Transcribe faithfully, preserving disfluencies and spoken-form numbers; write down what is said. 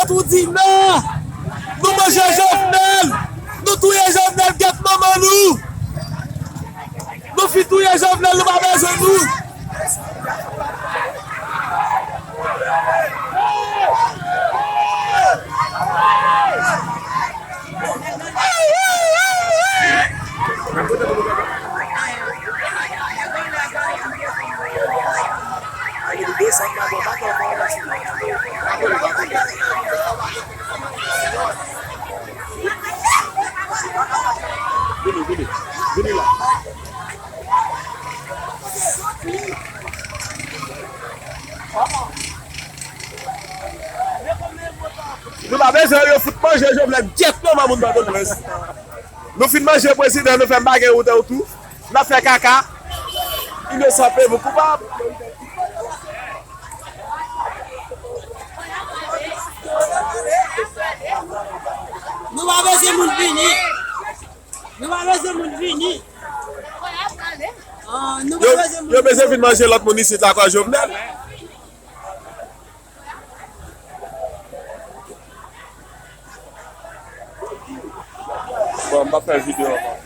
Tou di non! Nou manje Jovenel! Nou touye Jovenel, gyèt manman nou! Nou fin touye Jovenel, nou pa bezwen nou! Vini, vini. Vini la. Nou pa bezwen yo fout manje Jovenel, gyèt manman moun Pòtoprens. Nou fin manje prezidan, nou fè m pa gen wout an tou. N ap fè kaka. Inosan peye pou koupab. Nou pa bezwen moun vini. Nou pa bezwen moun vini. Ah, nou pa Yo, bezwen moun yo bezwen vin manje lòt moun isit la, kwa Jovenel. Bon, m pa fè videyo ankò.